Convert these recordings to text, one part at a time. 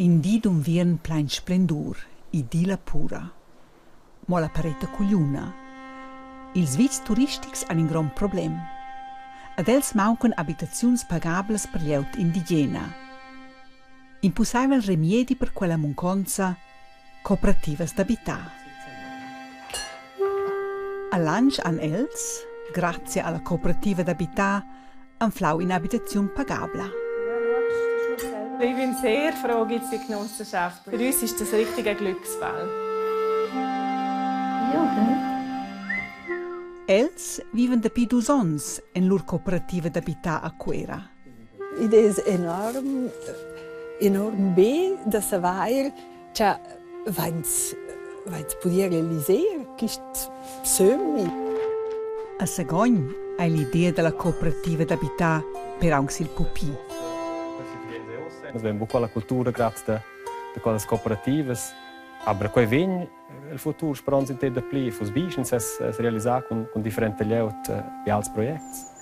In di d'unviern plein splendur, idilla pura. Mo la pareta cugliuna. Ils vitgs turistics han in grond problem. Ad els mauncan habitaziuns pagablas per glieud indigena. In pusseivel remiedi per quella munconza, cooperativas d'habitar. A Lantsch han els, grazia alla cooperativa d'habitar, anflau ina habitaziun pagabla. Ich bin sehr froh, gibt es die Genossenschaft. Für uns ist das richtig ein Glücksfall. Ja, gell? Els vivan dapi dus onns en lur cooperativa d'habitar a Cuera. Id es enorm enorm be da savair cha vains vains pudieu realiser quist sömmi. A Sagogn ei l'idea dalla cooperativa d'habitar per aunc sil pupi. Nus vein buca la cultura grad da, da quellas cooperativas, aber quei vegn el futur speronza in tec dapli, fuss bi sch'ins sess realisar cun, cun differenta glieud bials projects.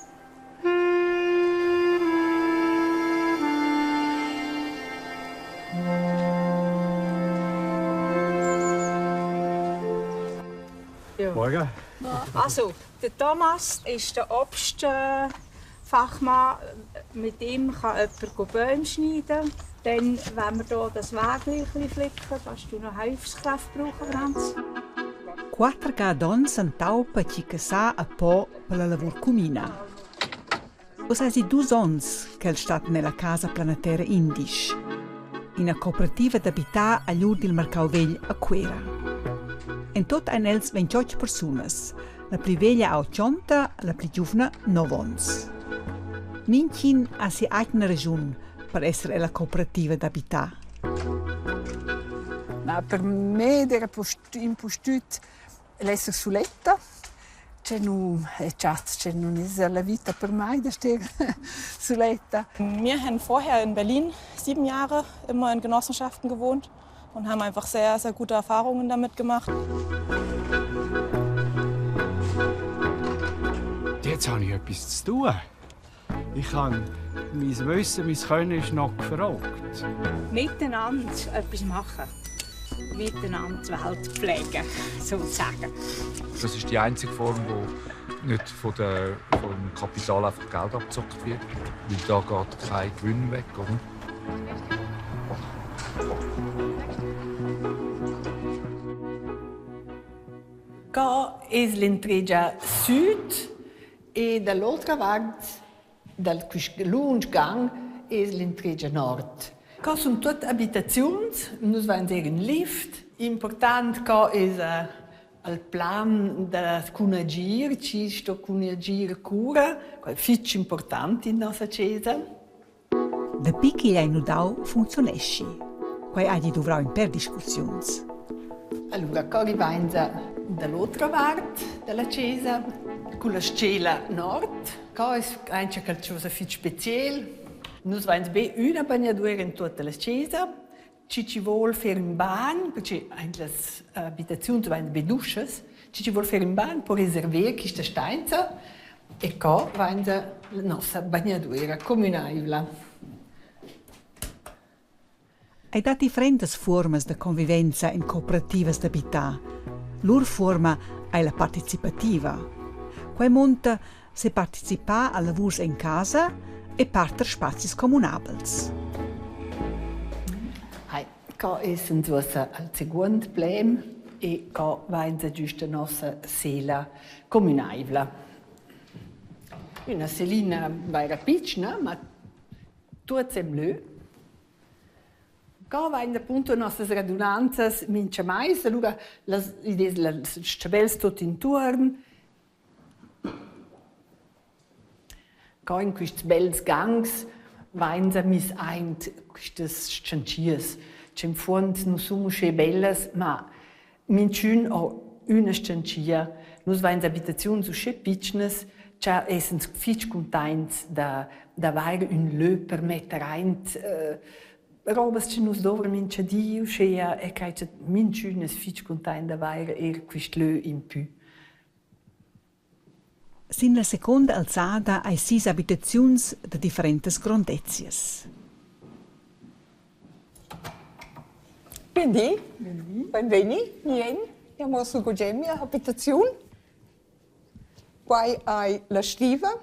Morgen. Also, der Thomas ist der Obstfachmann. Mit ihm kann jemand Bäume schneiden. Dann wollen wir hier das Wägli ein bisschen flicken. Kannst du noch Hilfskräfte brauchen, Franz? Quatter ga ad onn s'entaupa chi che sa a po per la lavur cumina. Uss eisi dus onns ch'el stat nella casa Planatera Indisch, ina cooperativa d'habitar agl ur dil marcau vegl a Cuera. En tot ein els 28 persunas, la pli veglia ha 80, la pli giuvna 9 onns. Mintgin ha sia atgna raschun per esser ella cooperativa d'habitar. Ma per me d'eira impustüt l'esser suletta, che nu è chat, che nun es la vita per mai da ster suletta. Wir haben vorher in Berlin 7 Jahre immer in Genossenschaften gewohnt und haben einfach sehr, sehr gute Erfahrungen damit gemacht. Jetzt habe ich etwas zu tun. Ich habe mein Wissen, mein Können ist noch gefragt. Miteinander etwas machen. Miteinander die Welt pflegen, sozusagen. Das ist die einzige Form, wo nicht von der, vom Kapital einfach Geld abgezockt wird, weil da geht kein Gewinn weg, oder? Qua es l'entregia süd E da l'otra vart dal quist lung gang es l'entregia nord. Qua sun tuot abitaziuns, nus vain eir ün lift. Important qua es al plan da cunagir, chi sto cunagir cura, quai fich important in nossa chesa. Dapi ch'igl ei nudau funcziuneschi. Quei hagi duvrau in pèr discussiuns. Allura co rivainsa da l'otra vart da la chesa culla s-chela nord. Qua es auncha qualchosa fich speciel. Nus vains be üna bagnaduera in tuotta la chesa. Chi chi voul fer ün bagn, perche aint las abitaziuns vain be duschas, chi chi voul fer ün bagn po reserver quista stainza e co vainsa la nossa bagnaduera cumünaivla. Ei dat differentas fuormas da convivenza en cooperativas d'habitar. Lur fuorma ei la participativa. Quei munta separticipar a lavurs en casa e parter spazis communabels. Hai, co essens uossa al seguond plem e co vainsa giüsta nossa sela comünaivla. Üna selina vaira pitschna, ma tuots hem lö. Co vain appunto nossas radunanzas mincha mais, alura las id es las chabels tuot intuorn. Co in quists bels gangs vainsa miss aint quistas s-chantschias ch'in fuond nu sun uschè bellas, ma minchün ho üna s-chantschia. Nus vains abitaziuns uschè pitschnas cha essans fich cuntaints da d'avair ün lö per metter aint robas chi nus dovran mincha di uschea e craj cha minchün es fich cuntaint d'avair eir quist lö impü. Sin la secunda alzada hai sis habitaziuns da differentas grondezias. Bendì, beinvegni, Nien. Io muosso gugent mia abitaziun. Quai ei la stiva,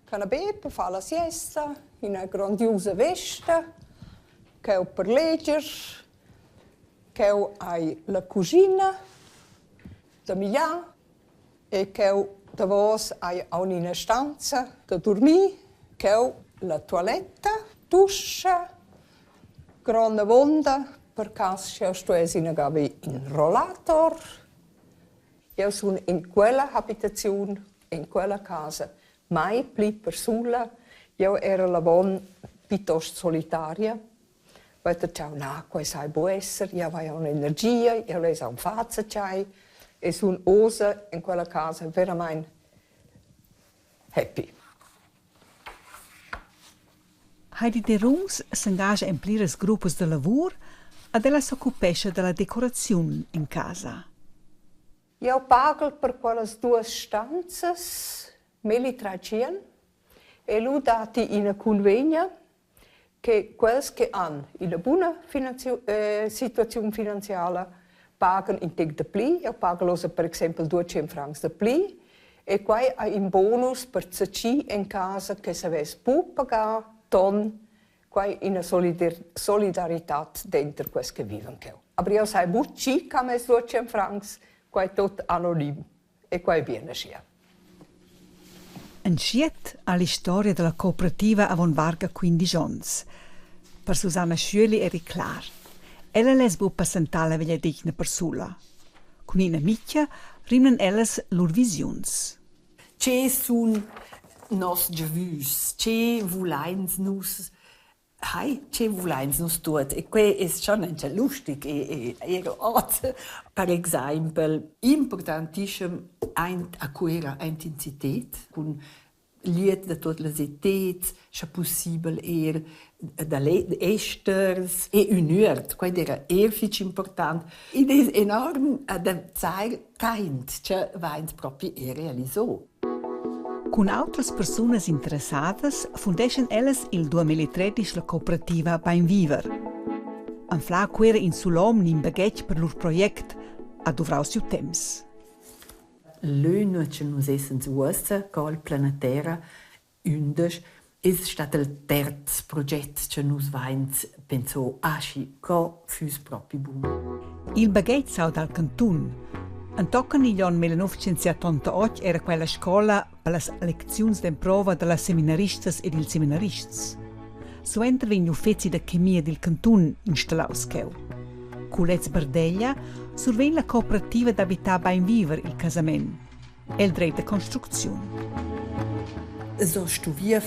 canapé per far la siesta, ina grondiusa vesta, cheu per leger, cheu ei la cuschina da migliar e cheu davos hai aunc ina stanza da durmir, cheu la tualetta, duscha, gronda avonda per cass ch'jeu stuess inaga haver in rollator. Jeu sun in quella habitaziun, in quella casa mai pli persula. Jeu era l'avon plitost solitaria. Vai tschau, na, quei sai buc esser, jeu vai aunc energia, jeu less aunc far zatgei e sun ussa in quella casa veramein happy. Heidi Derungs s'engascha en pliras gruppas da lavur ed ella s'occupescha dalla decoraziun en casa. Jau pagel per quellas duas stanzas melli tratschien e lu datti ina cunvegna che quels che han ina buna situaziun finanziala pagan in tec dapli. Jau pagel ussa per exempel 200 francs dapli e quai ha in bonus per tgi en casa che savess buc pagar ton quai ina solidaritad denter quels che vivan cheu. Aber jau sai buc tgi che ha mess 200 francs, quai tot anonim e quai bien aschia. Entschiet ha l'istoria dalla cooperativa avon varga quindisch onns. Per Susanna Schürli eri clar. Ella less buc passentar la vegliadetgna persula. Cun ina amitga rimnan ellas lur visiuns. Che sun nos giavüschs? Che vulains nus Hai, che vulains nus tuot? E que es schon auncha lustig e eir ot. Per exaimpel importantischem aint a Cuira aint in cited cun glied da tuot las eteds, scha pussibel eir da esters e ün üert, quai d'eira eir fich important. Id es enorm da vezair taint cha vains propi eir realiso. Cun autras persunas interessadas fundeschan ellas il 2013 la cooperativa Beinviver. Anflar Cuera in sulom ni in baghetg per lur project ha duvrau siu temps. Lö nua che nus essens uossa col Planatera ündesch es stat il terz proget cha nus vains pensò aschi co füss propi bun. Il baghetg s'auda al cantun. Entochen igl onn 1978 era quella scola per las lecziuns d'emprova dallas seminaristas ed ils seminarists. Suenter vegn l'uffeci da chemia dil cantun installaus cheu. Cu lez bardeglia, survegn la cooperativa d'habitar Beinviver il casament. El dret da construcziun. So stuvia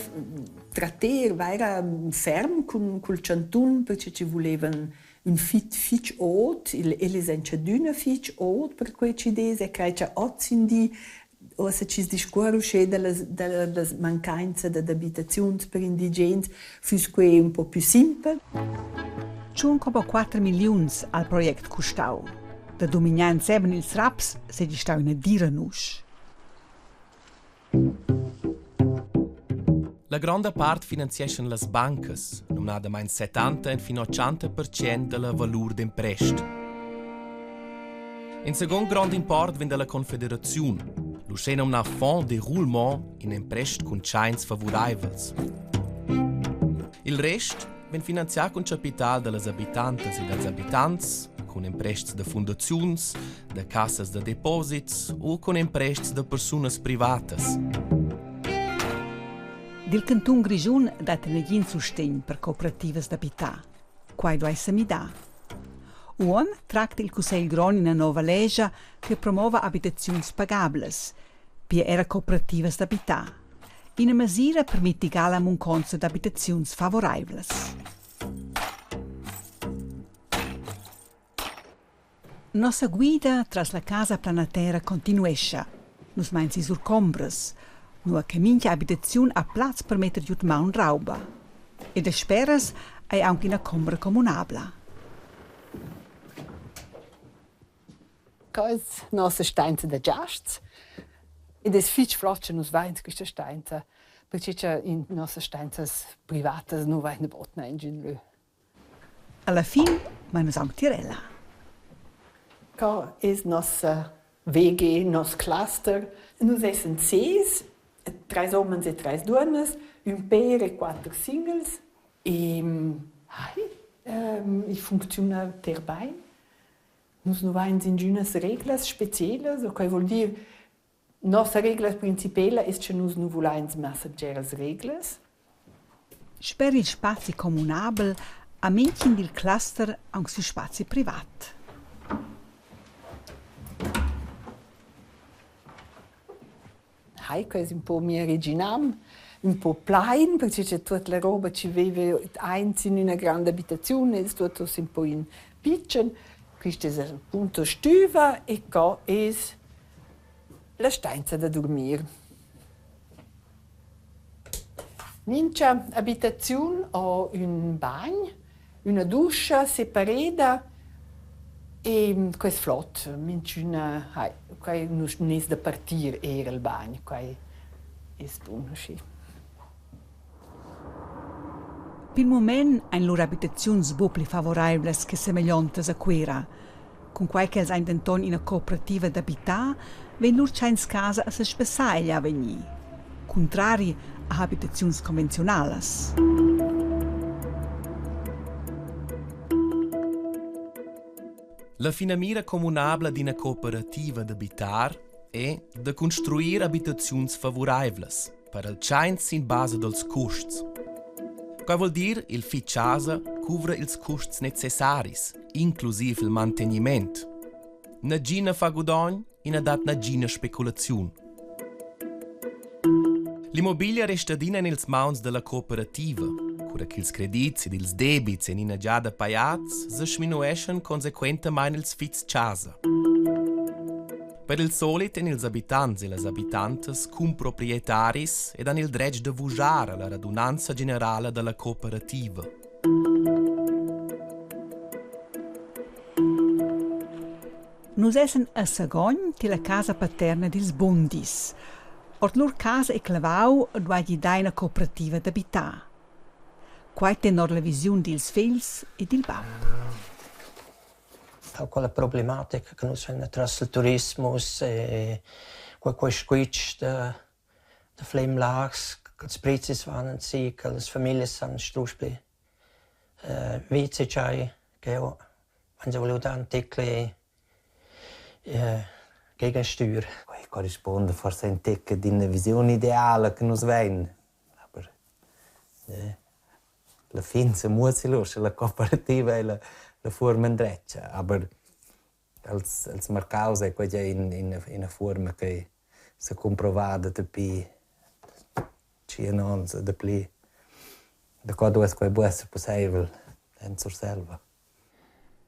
tratter vaira ferm cun cul chantun perche chi vulevan ün fit fich ot, el es auncha adüna fich ot per que chi dess e craj cha hozindi uossa chi's discuorra uschè da las da las mancainza dad abitaziuns per indigens, füss que ün po pü simpel. 1,4 milliuns ha il project custau. Da dumignar ensemen ils raps seigi stau ina dira nusch. La gronda part finanzieschan las bancas, numnadamain 70 fin 80% da la valur d'emprest. In secund grond import vegn dalla Confederaziun, l'uschè numnà Fonds de roulement, in emprest cun tschains favuraivels. Il rest vegn finanzià cun chapital da las abitantas e dals abitants, cun emprests da fundaziuns, da cassas da deposits u cun emprests da persunas privatas. Dil cantun Grischun dat negin sustegn per cooperativas d'abitar. Quai duai sa midar. Uonn tracta il Cussegl grond ina nova lescha che promova abitaziuns pagablas, pia era cooperativas d'abitar. Ina mesira per mitigar la munconza d'abitaziuns favoraivlas. Nossa guida tras la casa planatera continuescha. Nus mein si sur combras, nua che mintga habitaziun ha plaz per metter giud maun rauba. E dasperas ei aunc ina combra communabla. Quai es nossa stainza da giasts. Id es fich flot cha nus vains quista stainza, perche cha in nossas stainzas privatas nu vaina bod na ingün lö. Alla fin mein nus aunc tier ella. Co es nossa WG, nos cluster? Nus essan ses, treis homens e treis duonnas, ün pêr e quatter singles e hai, i funcziuna ter bain. Nus nu vains ingünas reglas specielas, o quai voul dir, nossa regla principela es cha nus nu vulains massa bgeras reglas. Sper il spazi communabel ha mintgin dil cluster aunc siu spazi privat. Heiko es ün po mia reginam, ün po plain, perche cha tuot la roba chi veiva aint in üna granda abitaziun es tuot uossa ün po in pitschen. Quist es appunto stüva e cò es la stainza da durmir. Mincha abitaziun ho ün bagn, üna duscha separeda e que es flot. Minchüna hai, quai nun es da partir eir al bagn, quai es bun uschi. Pil mument ein lur habitaziuns buc pli favoreivlas che semegliontas a Cuera. Cunquai ch'els ein denton ina cooperativa d'habitar, vegn lur tscheins-casa a sesbassar egl avegnir. Cuntrari a habitaziuns convenziunalas. La finamira communabla d'ina cooperativa d'abitar è da construir abitaziuns favuraivlas per il tschains sin basa dals custs. Quai vuol dir il fit chasa cuvra ils custs necessaris, inclusiv il mantegniment. Nagina fa gudogn e na dat nagina speculaziun. L'immobiglia resta adina en ils mauns da la cooperativa. Cura ch'ils credits ed ils debits èn ina giada pajads, sa sminueschan consequentamain ils fits chasa. Per il solit èn ils abitants e las abitantas cumproprietaris ed han il dretg da vuschar alla radunanza generala da la cooperativa. Nus essan a Sagogn tier la casa paterna dils Bundis. Ord lur casa e clavau duei gidar ina cooperativa d'habitar. Quei tenor la visiun dils fegls e dil bab. Quella problematica che nus vein atras il turismus e quei squitsch da da Flem Laax, ch'ils prezis van ensi, che las famiglias han strusch pli vez e tschei ch'jeu han già vuliu dar ün tec gegensteuer. Quei corrispunda forsa in tec ad ina visiun ideala che nus vein, aber la fin semuossi lu sche la cooperativa ei la la fuorma endretga, aber els els marcaus ei quei gia ina fuorma ch'ei secumprovada dapi tschien onns e dapli. Da qua duess quei buc esser pusseivel en Surselva.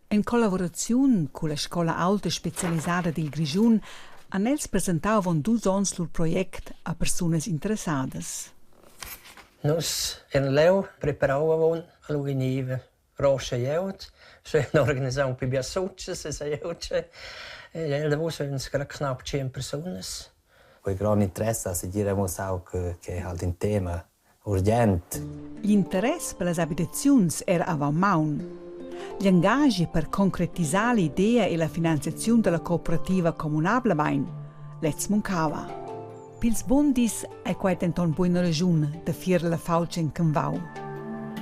En collaboraziun culla scola aulta specialisada dil Grischun han els presentau avon dus onns lur project a persunas interessadas. Nus eran leu preparau avon lu vegniva roscha glieud, sche organisau un pli bia success e sai jeu tgei. E davos vevan knapp tschien persunas. Quei grond interess ha segir era mussau che che ei halt in tema urgent. L'interess per las abitaziuns era avant maun. L'engaschi per concretisar l'idea e la finanziaziun dalla cooperativa communablamein, lez muncava. Pils bundis ei quei denton buina raschun da fierer la faultscha in canvau.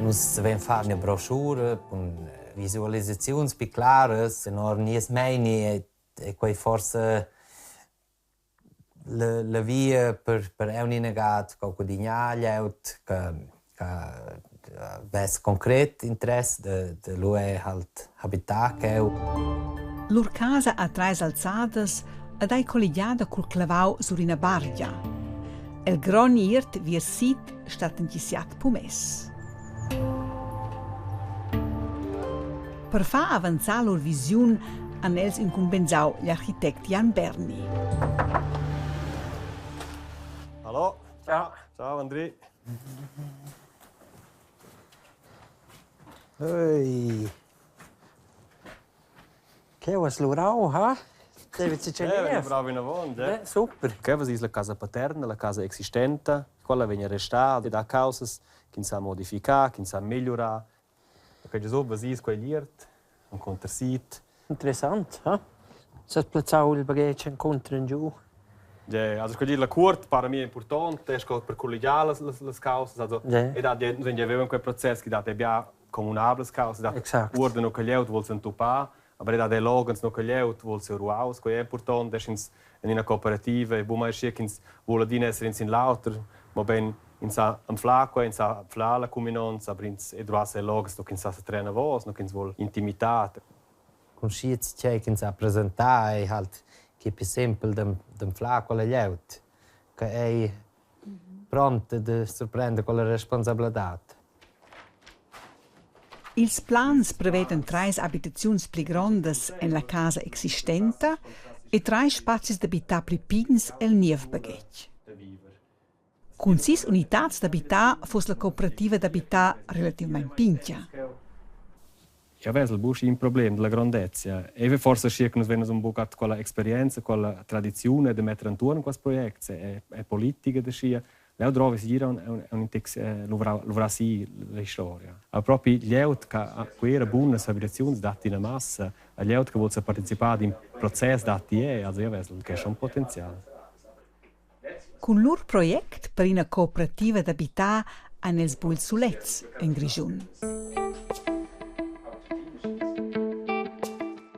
Nus vein far ina broschura cun visualisaziuns pli claras tenor nies meini e quei forsa La la via per per aunc ina ga co gudignar glieud che che vess concret interess da da lu era halt habitar cheu. Lur casa ha treis alzadas ed ei colligiada cul clavau sur ina bargia. El grond iert viers sid stat in siat pumess. Per far avanzar lur visiun han els incumbensau gl'architect Jan Berni. Hallo. Ciao. Ciao Andri. Hey. Che was lurau, ha? David si Eh, bravo inavant, eh. Super. Che was is la casa paterna, la casa existenta, quella vegn restada da causas ch'ins sa modificar, ch'ins sa migliurar. Ok, Gesù, vasis quei liert, encunter sid. Interessant, ha? S'has plazzau il baghetg encunter engiu? Ja, also sco dir la cuort para mi important, sco per colligiar las, las, las causas. Also, Ja. e dat nus avevan quei process che dat bia communablas causas, dat Exakt. uorden no che glieud vuol s'entupar, aber dat è loghens no che glieud vuol se ruaus, quei è important, ins en ina cooperativa e bu mai schi ch'ins vul adina esser in sin l'auter, mobein ins sa anflar quei, ins sa anflar la cuminonza, aber ins e duess er loghens no ch'ins sa setrer anavos, no ch'ins vul intimitad. Cun schiez tgei ch'ins ha presentà ei halt che pli sempel d'anflar quella glieud che ei pronta da surprender quella responsabladad. Ils plans prevedan trais abitaziuns pli grondas en la casa existenta e trais spazis d'abitar pli pigns el niev baghetg. Cun sis unitads d'abitar fuss la cooperativa d'abitar relativmein pintga. Jau vesel buc in problem dalla grondezia. Ei forsa schia che nus vein un buc quella experienza, quella tradiziun da metter entuorn quels projects e, e politica da schia. Leu drovi segir un, un intec luvrar, luvrar si la historia. Aber propi glieud che ha quera bunas abitaziuns datti ina massa, a glieud che vuol sa participar ad in process datti è, also io vesel che è schon potenzial. Cun lur project per ina cooperativa d'abitar ein els buc ils sulets en Grischun.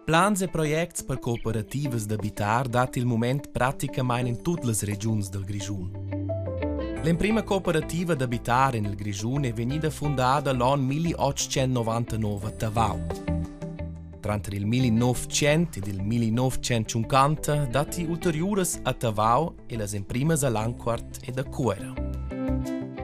Plans e projects per cooperativas d'abitar dat il mument praticamain en tut las regiuns dal Grischun. L'emprima cooperativa d'abitar en il Grischun è vegnida fundada l'onn 1899 a Tavau. Tranter il 1900 ed il 1950 datti ulteriuras a Tavau e las emprimas a Landquart ed a Cuera.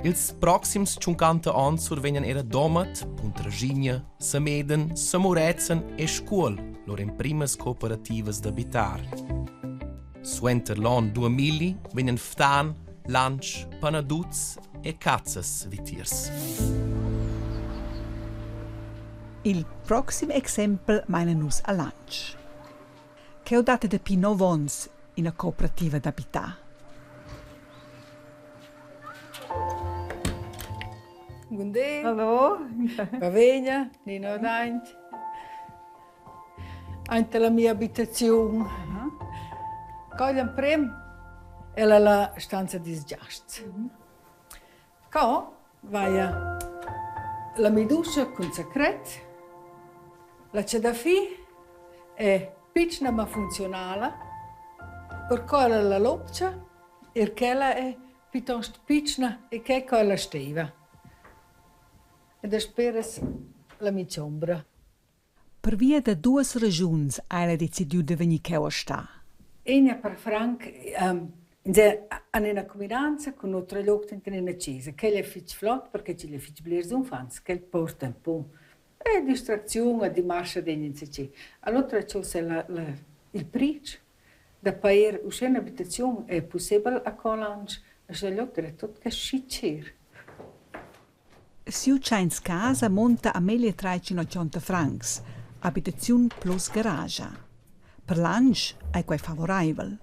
Ils proxims 50 onns survegnan era Domat, Puntraschigna, Sameden, Samurezen e Scuol lur emprimas cooperativas d'abitar. Suenter l'onn 2000 vegnan Ftan, Lantsch, Panaduz e Cazzas vitiers. Il proxim exempel meina nus a Lantsch. Cheu dat ei dapi nov onns ina cooperativa d'abitar. Bun di. Hallo. Va bene, Nino Daint. Aint la mia abitaziun. Qua l'emprim era la stanza dils giasts. Co vaia la miduscha cun secret, la chadafi è pitschna ma funcziunala, perquai ella la lopcha, er ch'ella è piuttost pitschna e che co ella steva. E dasperas la mia chombra. Pervia da duas raschuns ha ella decidiu da vegnir cheu a star. Egna per franc han ina cuminanza cun otra glieud enten ina chesa. Quel è fitg flot perché ch'igl è fitg blers uffants. Quel porta ün po e distracziun e di marcha degn insatgi. All'otra chosa è la, la, il pritsch da pair uschè ün'abitaziun è pussebel a Colansch, e scha l'oter è tot che schi cher. Siu tscheins casa munta a meglier 380 francs, habitaziun plus garascha. Per Lantsch ei quei favoreivel.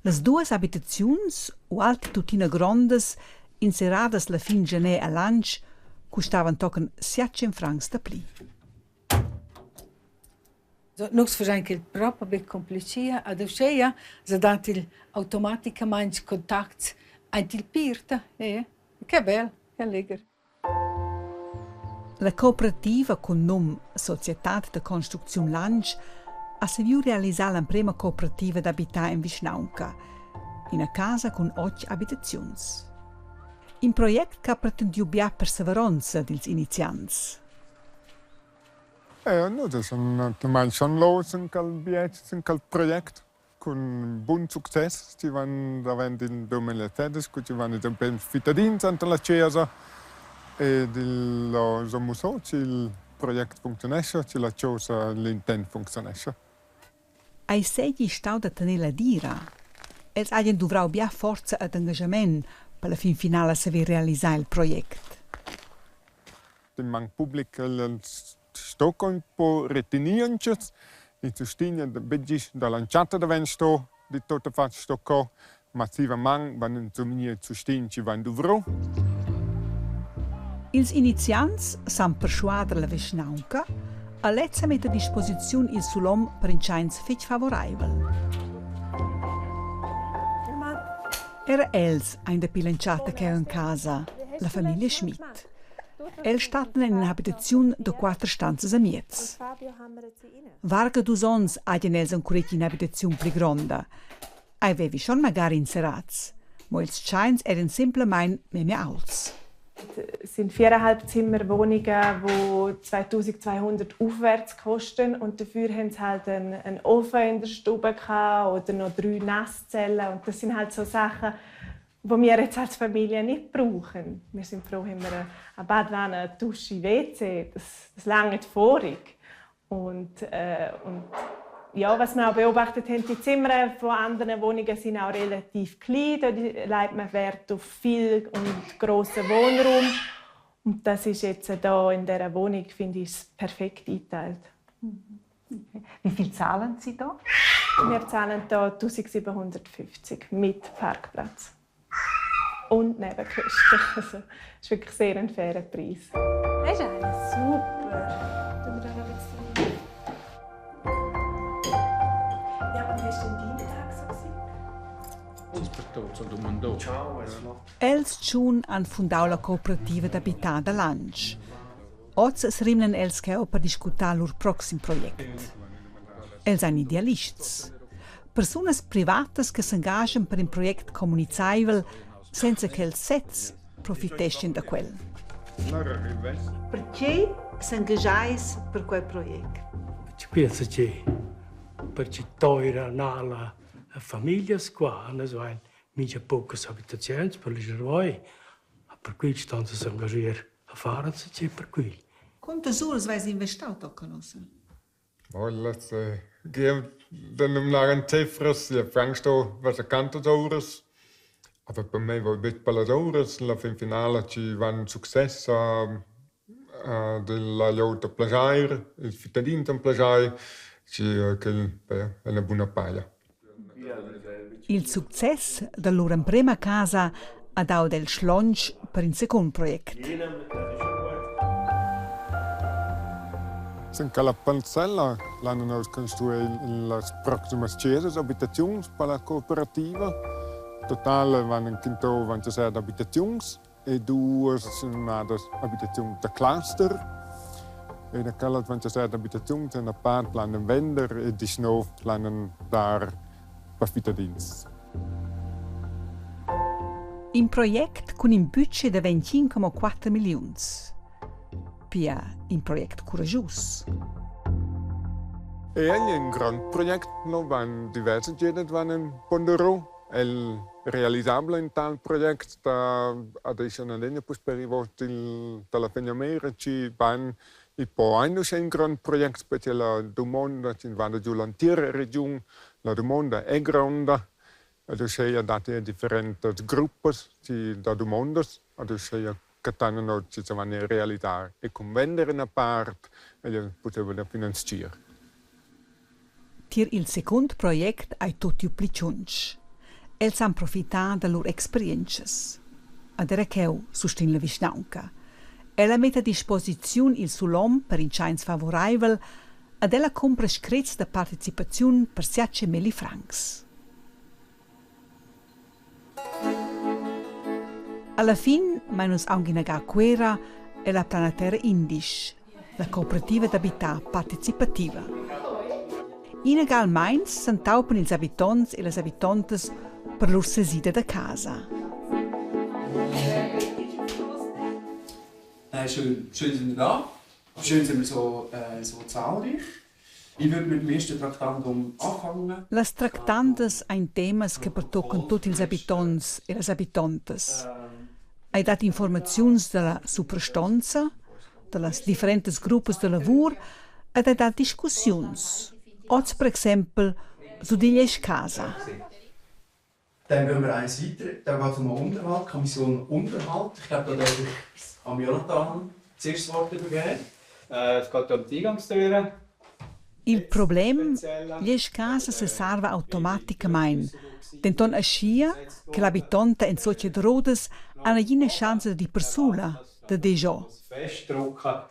Las duas habitaziuns, ualti tuttina grondas, inseradas la fin gener a Lantsch, custavan tochen 700 francs dapli. Nus faschain quel propi be cumplichia ad uscheia s'ha dat il automaticamaing contacts aint il pierta, eh. Che bel, che allegher. La cooperativa cun num Societad da construcziun Lantsch ha saviu realisar l'emprema cooperativa d'abitar en vischnaunca, ina casa cun otg habitaziuns. In project che ha pretendiu bia perseveronza dils iniziants. No, das sun naturalmaing schon los in quel bietg, in quel project cun bun success. Chi van davent il 2016, cu chi van ils emprims fittadins enta la chesa ed il ho musso ch'il project funcziunescha, che la chosa l'intent funcziunescha. Ei seigi stau da tener la dira. Els hagien duvrau bia forza ed engaschament per la fin finala saver realisar il project. Il man public el sto un po retenientschas il sustegn betg dall'entschatta davent sto di tuttafatg sto co, ma zieva man van insomma il sustegn chi vain duvro. Ils iniziants san perschuader la vischnaunca a lezza metta a disposiziun il sulom per in tscheins fetg favoreivel. Era els ein dapi l'entschatta cheu en casa, la famiglia Schmid. Els stattan en ina habitaziun da quater stanzas amiez. Varga dus onns hagien els encuretg ina habitaziun pli gronda. Ei vevi schon magari inserats, mo ils tscheins eran semplamein memia aults. Es sind viereinhalb Zimmerwohnungen, die 2200 aufwärts kosten und dafür haben sie halt einen, einen Ofen in der Stube gehabt oder noch drei Nasszellen und das sind halt so Sachen, die wir jetzt als Familie nicht brauchen. Wir sind froh, haben wir eine Badwanne, eine Dusche, WC, das, das langt vorig. Und, äh, und ja, was wir auch beobachtet haben, die Zimmer von anderen Wohnungen sind auch relativ klein. Da legt man Wert auf viel und grossen Wohnraum. Und das ist jetzt hier in dieser Wohnung, finde ich, perfekt eingeteilt. Okay. Wie viel zahlen Sie da? Wir zahlen hier 1750 mit Parkplatz. Und Nebenkosten. Also, das ist wirklich sehr ein fairer Preis. Das ist eigentlich super. Tun wir da noch ein bisschen. Ja, und wie war denn dein Tag so? Els tschun han fundau la cooperativa d'habitar da Lantsch. Oz serimnan els cheu per discutar lur proxim project. Els ein idealists. Persunas privatas che s'engaschan per in project communizaivel senza ch'els sezs profiteschien da quel. Perché s'engaschais per quel project? Ci pensa che perché teura nala famiglias qua, ne so ein mincha pocas abitaziuns per l'Gervoi, per cui ston se s'engagier a far insatge per quel. Quantas uras vais investau tochen ussa? Las da numnar en cifras, ja franc sto varsaquantas uras. Aber per me va betg per las uras, la fin finala chi van success della glieud a plaschair, ils fittadins han plaschair, chi quel è üna buna paja. Il success da lur emprema casa ha dau ad el slontsch per in secund project. Sin quella parcella l'han nus construì las proximas chesas abitaziuns per la cooperativa. Total van in quintò 27 abitaziuns e duas numnadas abitaziuns da cluster. E da quellas 27 abitaziuns una part planen vender e 19 planen dar per fittadins. In project cun in budget da 25,4 milliuns. Pia in project curagius. E è un grand project, no van diverse gente van in ponderò. El realisabla in tal project da adesso adegna puspè rivolt il dalla Fegnamera chi van i po ein uschè ün grond project perché la dumonda chi va giù l'antira regiun, la dumonda è gronda ed uscheia dat eir differentas gruppas chi da dumondas ad uscheia cattan no chi sa van eir realisar e cun vender üna part ella pudeva da finanzier. Tier il secund project ei tut iu pli tschunsch. Els han profitau da lur experientschas. Ed era cheu sustegn la vischnaunca. Ella metta a disposiziun il sulom per in tscheins favoreivel ed ella cumpra screts da participaziun per siat francs. Alla fin mein nus aunc inaga a Cuera ella Planatera Indisch, la cooperativa d'habitar participativa. Inaga al meins s'entaupan ils habitonts e las habitontas per lur sesida da casa. Äh, schön, schön sind wir da. Schön sind wir so, äh, so zahlreich. Ich würde mit dem ersten Traktandum anfangen. Las tractandas ein temas che pertuccan tut ils habitonts e las habitontas. Ei dat informaziuns dalla suprastonza, dallas differentas gruppas da lavur ed ei dat discussiuns. Oz per exempel su digl esch casa. Dann gehen wir eins weiter. Dann geht es um den Unterhalt, Kommission Unterhalt. Ich glaube, da darf ich am Jonathan zuerst das Wort übergeben. Äh, es geht um die Eingangstüren. Il problem gl'esch casa sesarva automaticamein, denton aschia che l'habitonta en societad Rodas ha nagina schanza dad ir persula. da Dejò. Festdrucken.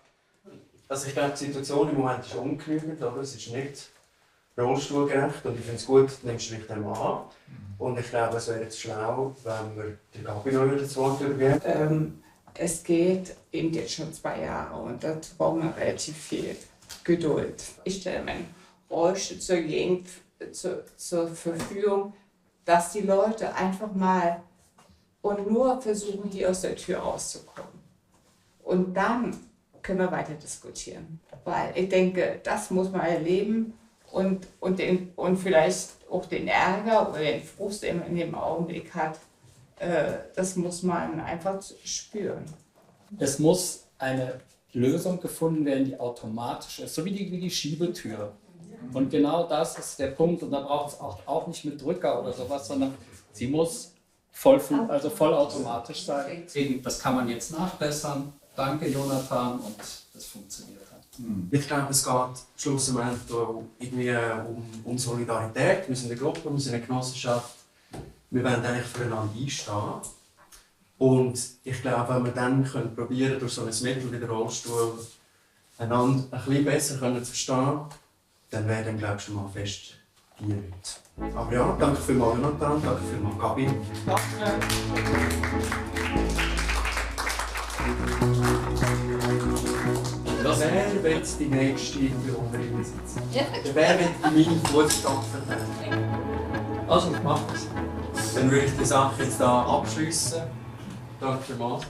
Also ich glaube, die Situation im Moment ist ungenügend, oder? Es ist nicht rollstuhlgerecht und ich finde es gut, du nimmst dich dem an. Und ich glaube, es wäre jetzt schlau, wenn wir der Gabi noch wieder das Wort übergeben. Ähm, es geht eben jetzt schon zwei Jahre und dazu braucht man relativ viel Geduld. Ich stelle meinen Rollstuhl zur, Gegend, zu, zur Verfügung, dass die Leute einfach mal und nur versuchen, hier aus der Tür rauszukommen. Und dann können wir weiter diskutieren. Weil ich denke, das muss man erleben und, und, den, und vielleicht auch den Ärger oder den Frust, den man in dem Augenblick hat, äh, das muss man einfach spüren. Es muss eine Lösung gefunden werden, die automatisch ist, so wie die, wie die Schiebetür. Und genau das ist der Punkt. Und da braucht es auch, auch nicht mit Drücker oder sowas, sondern sie muss voll, also vollautomatisch sein. Deswegen, das kann man jetzt nachbessern. Danke, Jonathan, und das funktioniert dann. Mhm. Ich glaube, es geht schlussendlich auch irgendwie um, um Solidarität. Wir sind eine Gruppe, wir sind eine Genossenschaft. Wir wollen eigentlich füreinander einstehen. Und ich glaube, wenn wir dann können probieren durch so ein Mittel wie den Rollstuhl einander ein bisschen besser können zu verstehen, dann wäre dann, glaube ich, schon mal fest die Leute. Aber ja, danke vielmals, Jonathan, danke vielmals, Gabi. Danke. Wer wird die nächste Bewohnerin sitzen? Ja. Wer wird in meine Fußstapfen treten? Also, ich mache es. Dann würde ich die Sache jetzt hier abschliessen. Danke vielmals.